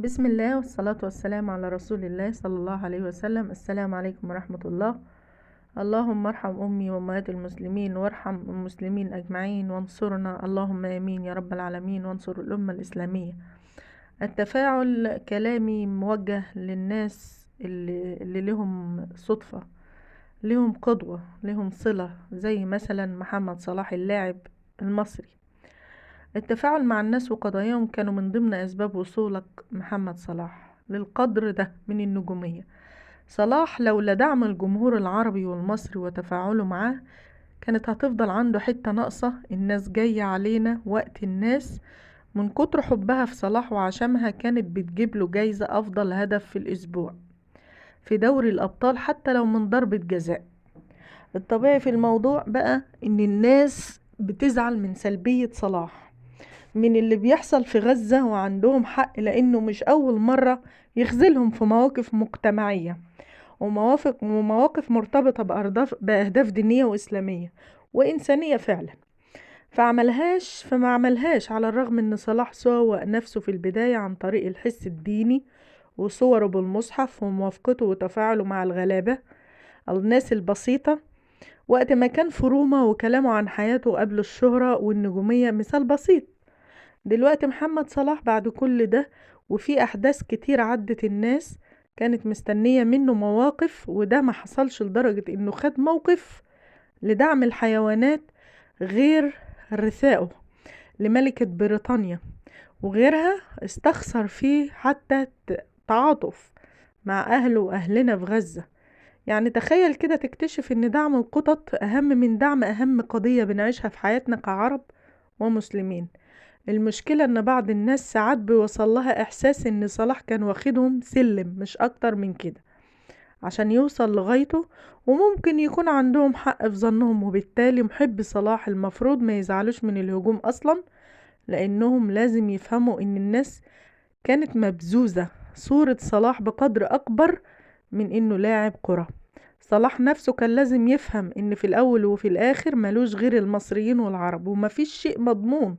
بسم الله والصلاة والسلام على رسول الله صلى الله عليه وسلم. السلام عليكم ورحمة الله. اللهم ارحم أمي وأمهات المسلمين وارحم المسلمين أجمعين وانصرنا اللهم آمين يا رب العالمين، وانصر الأمة الإسلامية. التفاعل كلامي موجه للناس اللي لهم صدفة، لهم قدوة، لهم صلة، زي مثلا محمد صلاح اللاعب المصري. التفاعل مع الناس وقضاياهم كانوا من ضمن أسباب وصولك محمد صلاح للقدر ده من النجومية. صلاح لولا دعم الجمهور العربي والمصري وتفاعله معاه كانت هتفضل عنده حتة ناقصة. الناس جاية علينا وقت الناس من كتر حبها في صلاح وعشمها كانت بتجيب له جايزة أفضل هدف في الأسبوع في دوري الأبطال حتى لو من ضربة جزاء. الطبيعي في الموضوع بقى إن الناس بتزعل من سلبية صلاح، من اللي بيحصل في غزة، وعندهم حق لأنه مش أول مرة يخذلهم في مواقف مجتمعية ومواقف مرتبطة بأهداف دينية وإسلامية وإنسانية فعلا. فما عملهاش على الرغم إن صلاح سوق نفسه في البداية عن طريق الحس الديني وصوره بالمصحف وموافقته وتفاعله مع الغلابة الناس البسيطة وقت ما كان في روما، وكلامه عن حياته قبل الشهرة والنجومية مثال بسيط. دلوقتي محمد صلاح بعد كل ده وفي أحداث كتير عدت الناس كانت مستنية منه مواقف، وده ما حصلش، لدرجة إنه خد موقف لدعم الحيوانات غير رثائه لملكة بريطانيا وغيرها، استخسر فيه حتى تعاطف مع أهله وأهلنا في غزة. يعني تخيل كده تكتشف إن دعم القطط أهم من دعم أهم قضية بنعيشها في حياتنا كعرب ومسلمين. المشكلة إن بعض الناس ساعات بيوصل لها إحساس إن صلاح كان واخدهم سلم مش أكتر من كده عشان يوصل لغايته، وممكن يكون عندهم حق في ظنهم، وبالتالي محب صلاح المفروض ما يزعلوش من الهجوم أصلا، لأنهم لازم يفهموا إن الناس كانت مبزوزة صورة صلاح بقدر أكبر من إنه لاعب كرة. صلاح نفسه كان لازم يفهم إن في الأول وفي الآخر ملوش غير المصريين والعرب، ومفيش شيء مضمون،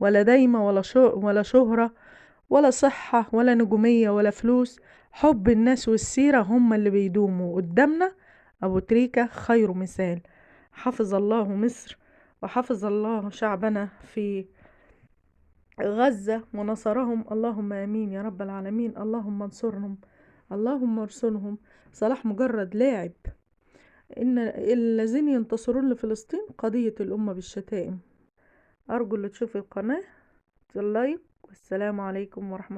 ولا دايمة ولا شهرة ولا صحة ولا نجومية ولا فلوس. حب الناس والسيرة هم اللي بيدوموا قدامنا. أبو تريكة خير مثال. حفظ الله مصر وحفظ الله شعبنا في غزة ونصرهم، اللهم آمين يا رب العالمين. اللهم انصرهم، اللهم ارسلهم. صلاح مجرد لاعب. إن الذين ينتصرون لفلسطين قضية الأمة بالشتائم. أرجو اللي تشوف القناة اللايك، والسلام عليكم ورحمة